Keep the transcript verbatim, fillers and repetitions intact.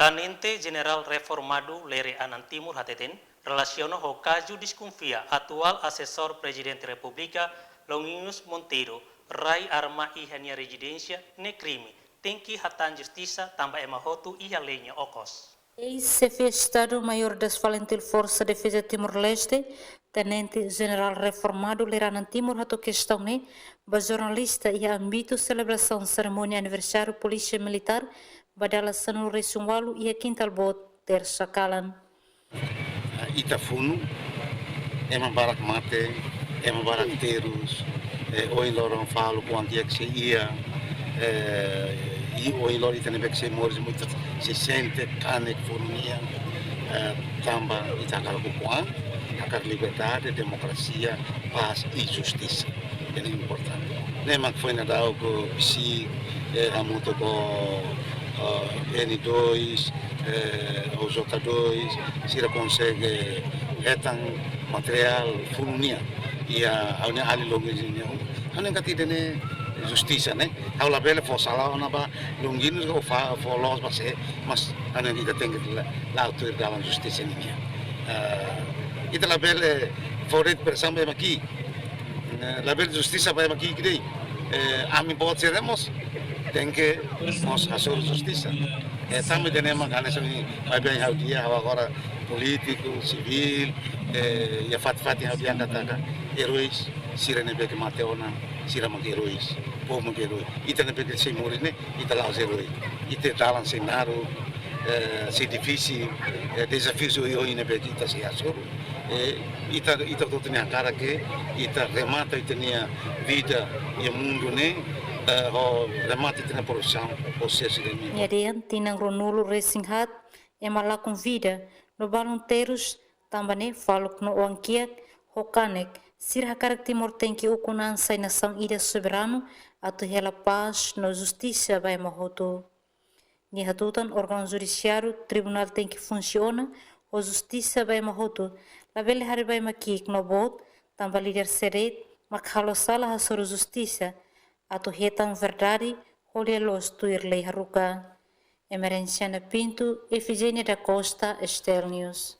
Tenente Jenerál Reformadu Lere Anan Timur hateten, relasiona ho kazu deskonfia atuál Asesór Prezidente Repúblika, Longuinhos Monteiro, rai arma iha nia rezidénsia, ne'e krime, tenke hatán justisa tanba ema hotu iha lei nia okos. Eis-Xefe Estadu-Maiór das FALINTIL, Forsa Defeza Timor-Leste, Tenente Jenerál Reformadu Lere Anan Timur hato'o kestaun ne'e ba jornalista iha ámbitu selebrasaun serimónia aniversáriu Polísia Militár ba dala sanulu-resin-ualu iha Kintal Boot, tersa kalan. Ah, ita funu, ema barak mate, ema barak terus, eh, ohin loron faluk oan di'ak sei iha, eh, i ohin loron ita ne'ebé ke sei moris, ita sei sente kanek funu nian, eh, tanba ita hakarak ukun-an, hakarak liberdade, demokrasia, pás i justisa. Ne'e importante. Ne'e mak foin daudauk bisi, eh, hamutuk ho, eh, N dois, eh, O J dois, sira konsege hetan materiál funu nian. Iha ha'u-nia alin Longuinhos nian. Ha'u hanoin katak ida-ne'e justisa, ne'e. Ha'u labele fó sala ona ba Longuinhos ka fó, fó loos ba sé, mas ha'u hanoin ita tenke la, la'o tuir dalan justisa nian. Eh, ita labele fó de'it presaun ba ema ki'ik. Eh, labele justisa ba ema ki'ik de'it. Eh, ami-boot sira mós tenke mós hasoru justisa. Eh, tanba ida-ne'e mak hanesan ohin, maibé ha'u dehan, ha'u agora polítiku, sivíl, eh, iha fatin-fatin ha'u dehan katak eróis sira ne'ebé ke mate ona, sira mak eróis, povu mak erói. Ita ne'ebé ke sei moris ne'e, ita la'ós erói. Ita dalan sei naruk, eh, sei difisil, eh, dezafiu oioin ne'ebé ke ita sei hasoru. Eh, ita, ita hotu-hotu nia hakarak ke ita remata ita-nia vida iha mundu ne'e, eh, ho remata ita-nia profisaun, ho ser sira-nia. Nia dehan tinan ruanulu-resin-haat ema lakon vida, no balun terus, tanba ne'e faluk no oan-kiak ho kanek, sira hakarak Timor tenke ukun-an sai nasaun ida soberanu, atu hela pás no justisa ba ema hotu. Nia hatutan órgaun judisiáriu, tribunál tenke funsiona ho justisa ba ema hotu, labele haree ba ema ki'ik no boot, tanba líder sé de'it mak halo sala hasoru justisa, atu hetan verdade ho lia-loos tuir lei haruka. Emerenciana Pinto, Efigénia da Costa, STL News.